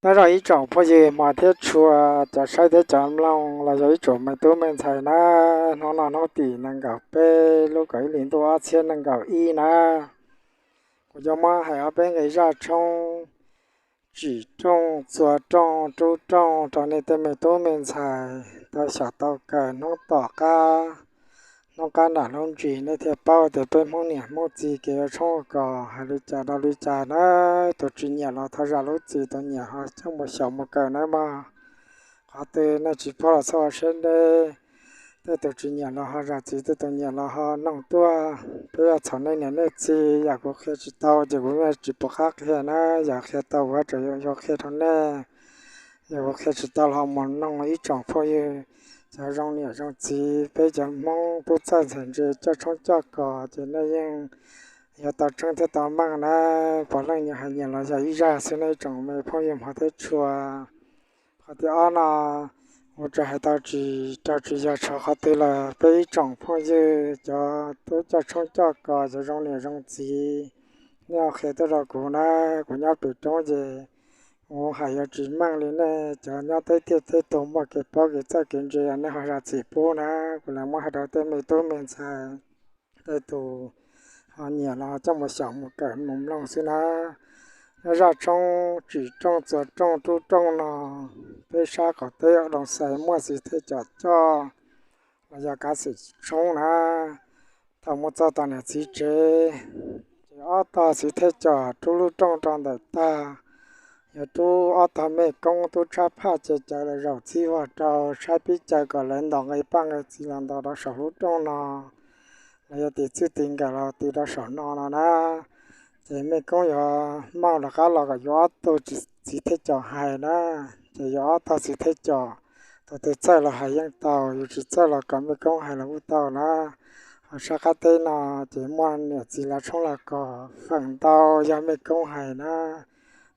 Nyob zoo ib tsoom phooj ywg hmov thiab tshua, cov saib thiab cov mloog los yog ib tsoom me tub me ntxhais na. Hnub no hnub tim nees nkaum peb lub kaum ib hlis ntuj ob txhiab nees nkaum ib na, kuv yuav muab hais ob peb nqe zaj tshoob tsim rooj txua rooj rub rooj rau nej tej me tub me ntxhais tau xyaum tau kawm hnub tom qab, hnub qab nram lub ntsis nej thiaj paub tias peb Hmoob niam Hmoob txiv kev ua tshoob ua kos hais li cas rau li cas na. Tus tsis nyiam los thov zam lub txim, tus nyiam ho coj mus xyaum mus kawm nawb mog. Qhov twg nej tsis paub los txhob ua siab deb. Tej tus tsis nyiam los ho zam txim, tej tus nyiam los ho noog tuaj. Peb yuav txhaum nej niam nej txiv, yam kuv qhia tsis tau ces kuv yeej tsis pom qab qhia na. Yam qhia tau kuv tseem yuav qhia rau nej. Yam kuv qhia tsis tau los ho mus noog ib tsoom phooj ywg cov zoo niam zoo txiv, peb cov Hmoob tub txawj ntxhais ntse coj tshoob coj kos ces nej yeej yuav tau tseeb thiab tau meej na. Puav leej nyias hais nyias los yog ib zaj xwb na ib tsoom me phooj ywg hmov thiab tshua. Qhov thib ob no, kuv tseem hais tau tsis raug tsis yog tshuav qhov twg lawm, peb ib tsoom phooj ywg cov tub coj tshoob coj kos, cov zoo niam zoo txiv, nej ho qhia tuaj rau kuv na. Kuv nyob pem roob ces kuv hais yuav tsis meej li nej cov nyob teb tiaj teb tug muaj kev paub kev txawj kev ntse, nej ho zam txim pub na. Kuv lam muab hais rau tej me tub me ntxhais, tej tus ho nyiam los coj mus xyaum mus kawm mus mloog xwb na. Nyob zaj tshoob tsim rooj txua rooj rub rooj no, peb sab qaum teb Doos Xais muaj txiv thej com coj los yog kav xwm tshoob na. Thaum mus txog tom niam txiv tsev, ces ob tog txiv thej com rub lub rooj rau ntawm tag, yog rub ob tog mej koob tub tshab phaj ce cawv lawv zaum txhib vog rau, saib pib caw kom lawv ntaus nqe paj nqe txiv los ntaus rau saum lub rooj no, los yog tis txwj tis nkawm los tis rau saum no no na. Ces mej koob yuav maj rov qab los kom yuav ob tug txiv thej com hais na. Ces yuav ob tog txiv thej com, tus twg txawj los hais yeej tau, yus tsis txawj los kom mej koob hais los kuj tau na. Ho sab qab teb no ces muaj niam txiv lav tshoob los kos feem ntau yog mej koob hais na.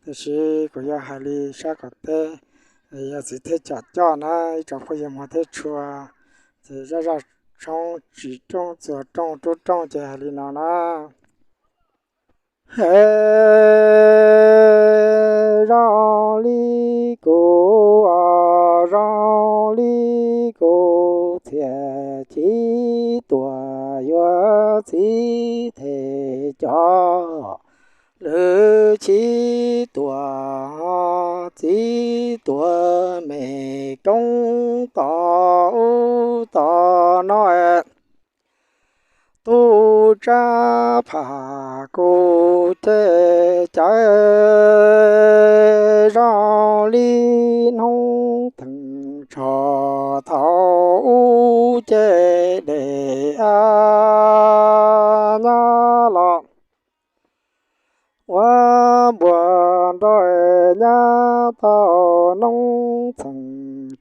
Tiam sis kuv yuav hais li sab qaum teb, yog txiv thej com coj na ib tsoom phooj ywg hmov thiab tshua. Ces zaj zaj tshoob tsim rooj txua rooj rub rooj ces hais li no na. Hais zoo li kuv, zoo li kuv txhiaj tsis tuam yuav txiv thej com, lwm tsis tuam txiv tuam mej koob tom ub tom no. Tub tshab phaj kuv ce cawv zoo li hnub theem tsho thaum ub ce dej a nyob los ua npuag nroj nyab tau noob txheem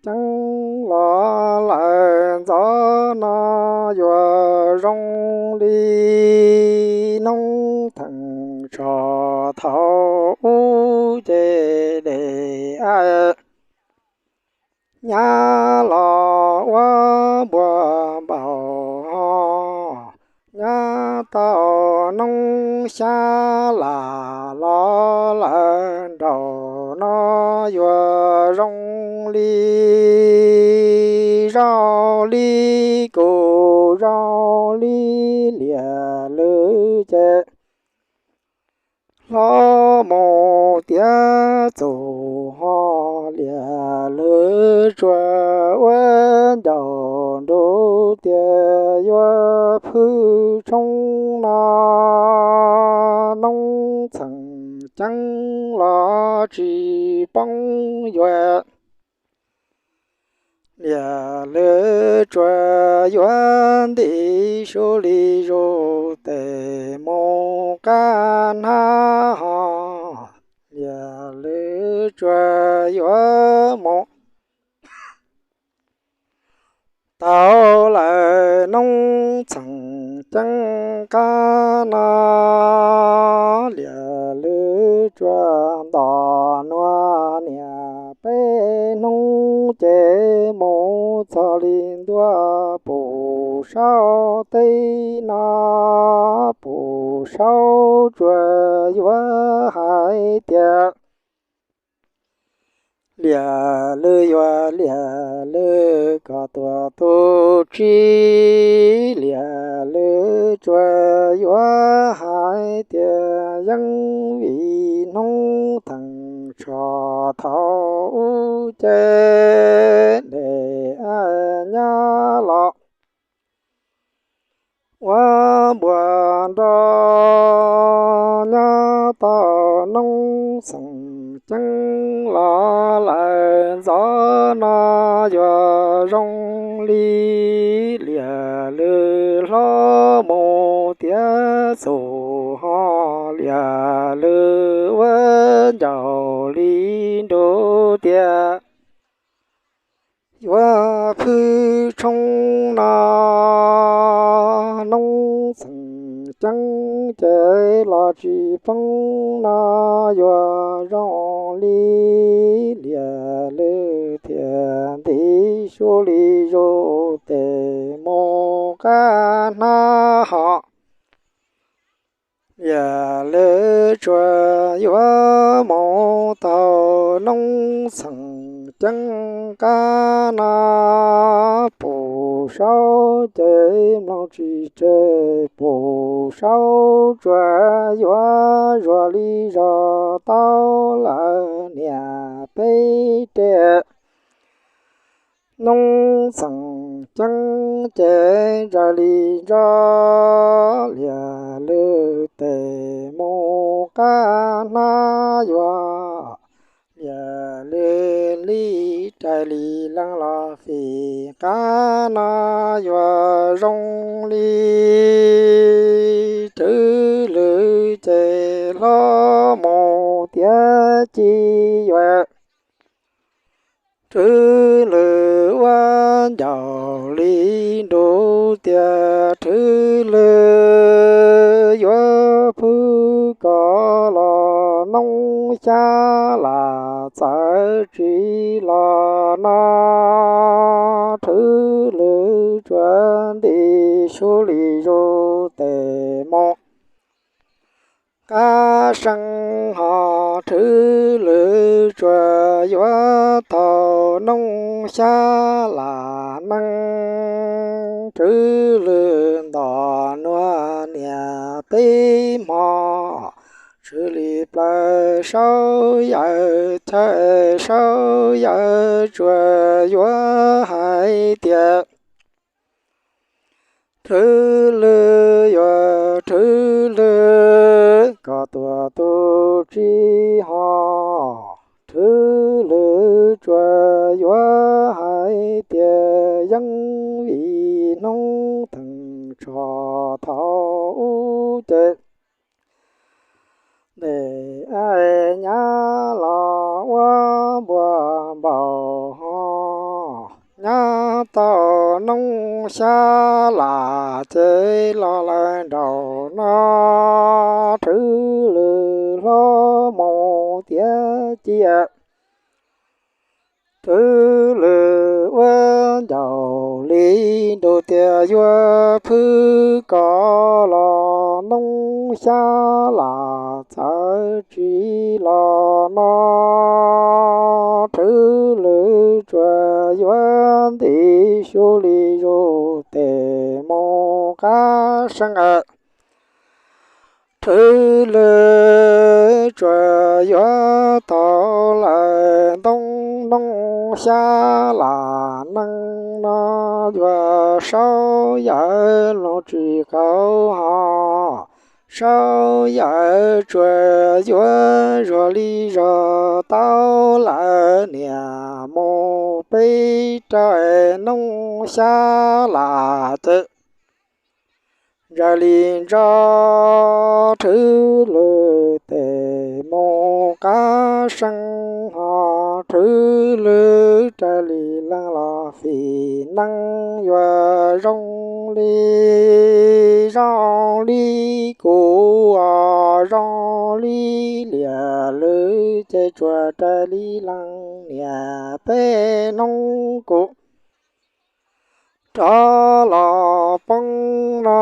ceeb los lawm ntxov no yuav zoo li hnub theem tsho thaum ub ce dej a nyab los ua npuag npaum ho nyab tau noob xyab lam los lawm nraum no yuav zoo li, zoo li kuv zoo li liam lwm ces hlob mus tiav txuj ho liam lwm tsuas ua ncaus nruj tias yuav phwj tshoob no noob txheem ceeb los tsis poob yuav liam lwm tsuas yuav nti su li zus tes mus qab hnab ho liam lwm tsuas yuav mus tau lawm noob txheem ceeb qab no liam lwm tsuas nto nua niam peb hnub ces mus txog li ntua pum saub teb no pum saub tsuas yuav hais tias Liam lwm yuav liam lwm kom tuag tu tsib, liam lwm tsuas yuav hais tias yeej vim hnub theem tsho thaum ub ces dej nyab los ua npua nroj, nyab tau noob xeem ceeb los lawm ntxov no yuav zoo li liam lwm hlob mus tiav txuj ho liam lwm ua ncaus li nruv tias yuav phwj tshoob no noob xeem ceeb ces los tsis poob no yuav zoo li liam lwm thiaj nti su li zus tes mus qab hnab ho liam lwm tsuas yuav mus tau noob xeem ceeb qab no puv saub ces mloog tsis tseg, puv saub tsuas yuav zuag li zog tau lawm niam peb reg. Noob xeem ceeb ces ntsaws li ntso liam lwm tes mus qab hnab yuav liam lwm li rais li leej los fim qab no yuav zoo li rwv lwm ces hlob mus tiav ci yuav rwv lwm ua ncaus li nruv tias rwv lwm yuav phwj kos los noob xyab lam txawv tsis los no rwv lwm tsuas nti su li zus tes mus qab seeb ho rwv lwm tsuas yuav tau noob xyab lam neeb rwv lwm nto nuav niam peb hmo tshwm li plaws saub yawm chaw saub yawm tsuas yuav hais tias rwv lwm yuav rwv lwm kom tuag tu tsib ho rwv lwm tsuas yuav hais tias yeej vim hnub theem tsho thaum ub ces dej nyab los ua npua npaum ho nyab tau noob xyab lam ces los lawm nraum no rwv lwm hlob mus tiav ci rwv lwm ua ncaus li nruv tias yuav phwj kos los noob xyab lam txawv tsis los no rwv lwm tsuas yuav nti su li zus tes mus qab seeb a rwv lwm tsuas yuav tau lawm ntoo noob xyab lam neeb no yuav saub yawm los tsis qaug ho saub yawm tsuas yuav zuag li zog tau lawm niam mus peb rau noob xyab lam ces ntsaws li ntso rwv lwm tes mus qab seeb ho rwv lwm raws li leej los fim neeb yuav zoo li zoo li kuv os zoo li liam lwm ces tsuas raws li leej niam peb noob kuv rov los poob no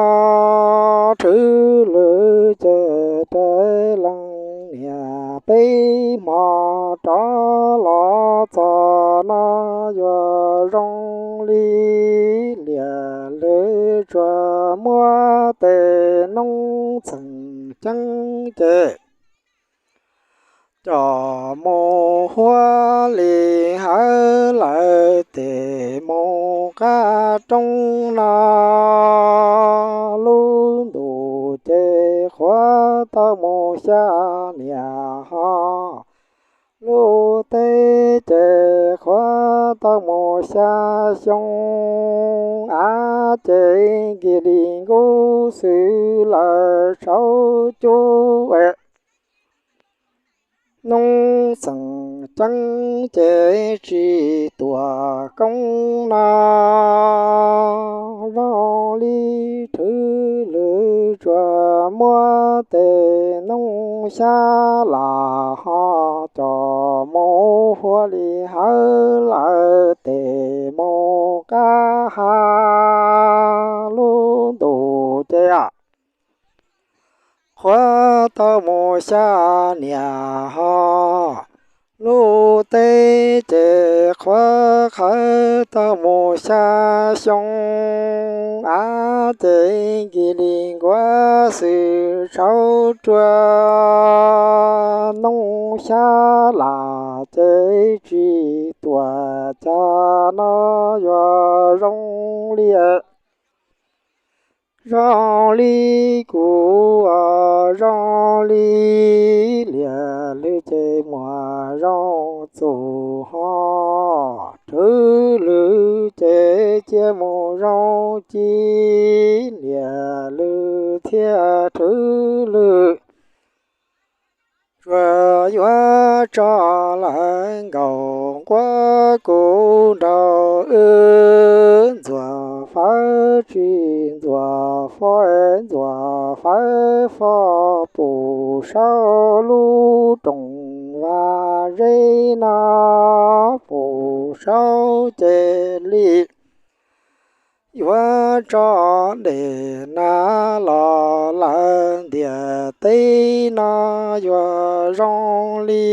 rwv lwm ces raws leej niam peb hmo rov los txog no yuav zoo li liam lwm tsuas muab tej noob txheem ceeb ces coj mus huab li hawv lawm tes mus qab roob no. Lub ntuj ces qhuav tau mus xya niam ho, lub teb ces qhuav tau mus xya xyoo, av ces nkig li nkub xwb lawm tsaus cub. Noob txheem ceeb ces tsis tuam koob no, zoo li rhwv lwm tsuas muab tej noob xyab lam ho coj mus huab li hawv lawm tes mus qab hav. Lub ntuj ces qhuav tau mus xya niam ho, lub teb ces qhuav qhawv tau mus xya xyoo, av ces nkig li nkuav xwb tsaus ruaj. Noob xyab lam ces tsis tuam cas no yuav zoo li zoo li kuv, zoo li liam lwm ces muaj zoo txuj ho, rhwv lwm ces cia mus zoo ci, liam lwm thiab rhwv lwm tsuas yuav tso lawm nkaus nquab kuv nraug wb ntxuav fawb tsis ntxuav fo, ntxuav fawb fo pum saub lub rooj vag zeb no, pum saub ces li yuav tso dej nag los lawm ntiaj teb no yuav zoo li,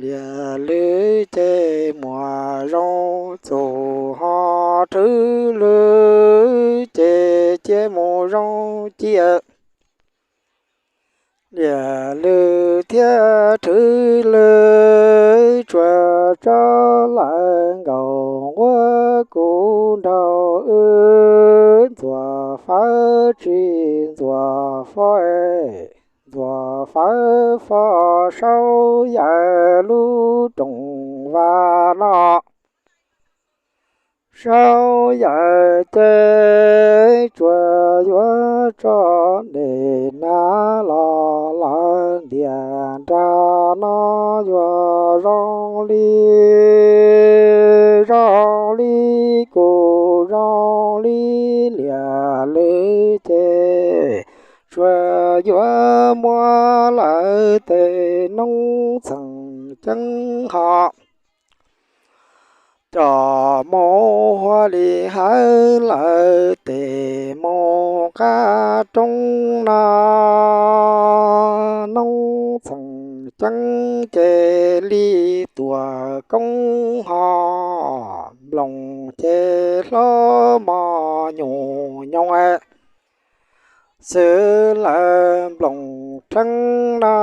liam lwm ces muaj zoo txuj ho, rhwv lwm ces cia mus zoo ci, liam lwm thiab rhwv lwm tsuas tso lawm nkaus nquab kuv nraug wb ntxuav fawb tsis ntxuav fo, ntxuav fawb fo saub yawm lub rooj vag no. Saub yawm ces tsuas yuav tso dej nag los lawm ntiaj teb no yuav zoo li, zoo li kuv zoo li liam lwm ces tsuas yuav muab lawm tej noob txheem ceeb ho coj mus huab li hawv lawm tes mus qab roob no. Noob txheem ceeb ces li tuam koob ho, nploos ces hlob mos nyuj nyoos xwb lawm nploos rheeb no.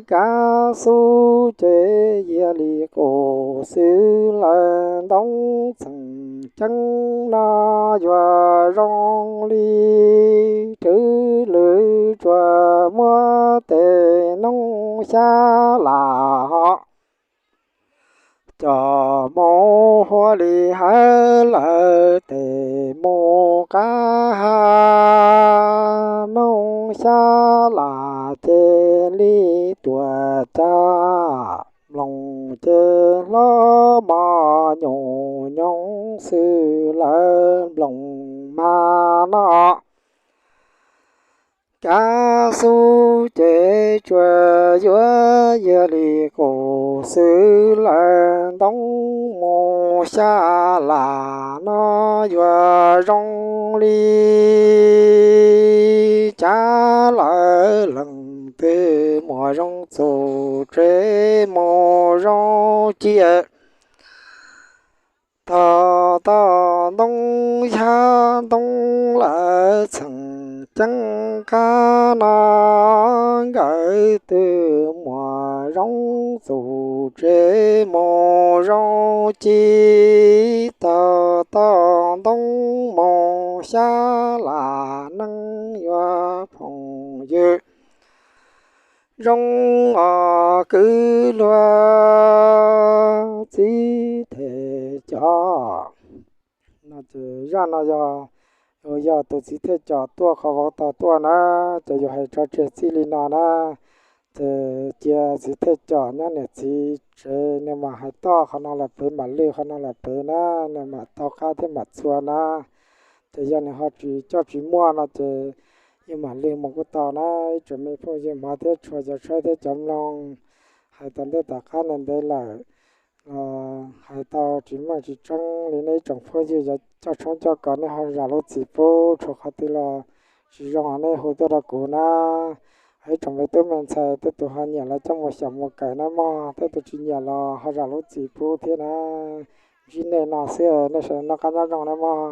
Kav xub ces yog li qus xwb lawm ntoo txheem ceeb no yuav zoo li rhwv lwm tsuas muab tej noob xyab lam ho coj mus huab li hawv lawm tes mus qab hav. Noob xyab lam ces li tuam cas, nploos ces hlob mos nyuj nyoos xwb lawm nploos mag no. Kav xub ces tsuas yuav yog li qus xwb lawm ntoo mus xyab lam no yuav zoo li cas lawm lees twb muaj zoo txuj tsev mus zoo ci. Tog toj ntoo xyab ntoo lawv txheem ceeb qab no, nkawd twb muaj zoo txuj tsev mus zoo ci. Tog toj ntoo mus xyab lam neeb yuav phooj ywg zoo os kwv luag txiv thej cov. No ces zaj no yog, yog tus txiv thej cos tuaj qhov vauv tog tuaj na, ces yus hais tso tseg txij li no na. Ces cia txiv thej cos nyob niam txiv tsev, nws mam hais toj qhov no los pem, mam lwj qhov no los pem na, nws mam tau qab thiab mam txhua na. Ces yog nws ho tsis coj tsis muaj no ces yus mam lwj mus kuj tau na. Ib tsoom me phooj ywg hmov thiab tshua, cov saib thiab cov mloog, hais tau ntej tom qab ntev ntev lawm los hais tau tsis meej tsis tseeb li, nej ib tsoom phooj ywg coj tshoob coj kos nej ho zam lub txim pub, tshuav qhov twg los tsis zoo nej hu tuaj rau kuv na. Ib tsoom me tub me ntxhais, tej tus ho nyiam los coj mus xyaum mus kawm na mog, tej tus tsis nyiam los ho zam lub txim pub thiab na. Ntsib nej no xwb, nej sawv daws noj qab nyob zoo na mog.